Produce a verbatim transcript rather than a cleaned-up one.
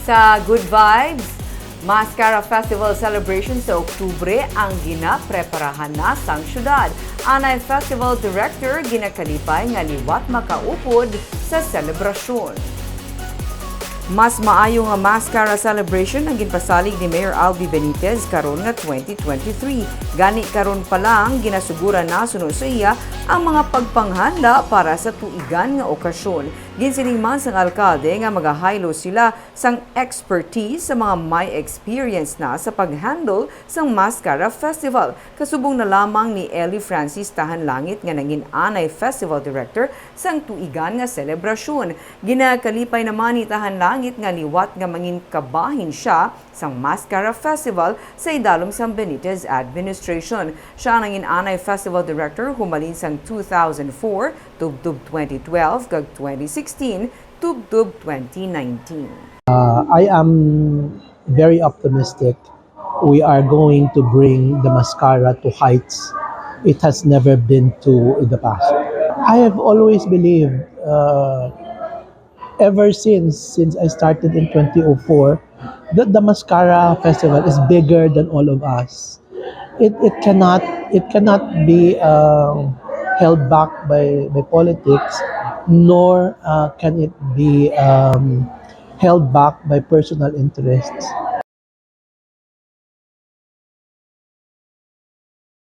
Sa Good Vibes, Mascara Festival celebration sa Oktubre ang ginapreparahan na sang syudad. Anay Festival Director ginakalipay nga liwat makaupod sa selebrasyon. Mas maayo nga mascara celebration ang ginpasalig ni Mayor Albi Benitez karon nga twenty twenty-three. Gani karon pa lang ginasuguran na suno sa iya ang mga pagpanghanda para sa tuigan nga okasyon. Ginsiling man sang alkalde nga magahaylo sila sang expertise sa mga may experience na sa pag-handle sang Mascara Festival. Kasubong na lamang ni Ellie Francis Tahanlangit nga nangin anay festival director sang tuigan nga selebrasyon. Ginakalipay naman ni Tahanlangit nga liwat nga mangin kabahin siya sang Mascara Festival sa idalom sang Benitez administration. Siya ang nangin anay festival director humalin sang two thousand four, tubtob twenty twelve, kag twenty sixteen, tubtob twenty nineteen. Uh, I am very optimistic. We are going to bring the Mascara to heights it has never been to in the past. I have always believed, uh, ever since since I started in twenty oh four, that the Mascara Festival is bigger than all of us. It it cannot it cannot be um, held back by by politics, nor uh, can it be um, held back by personal interests.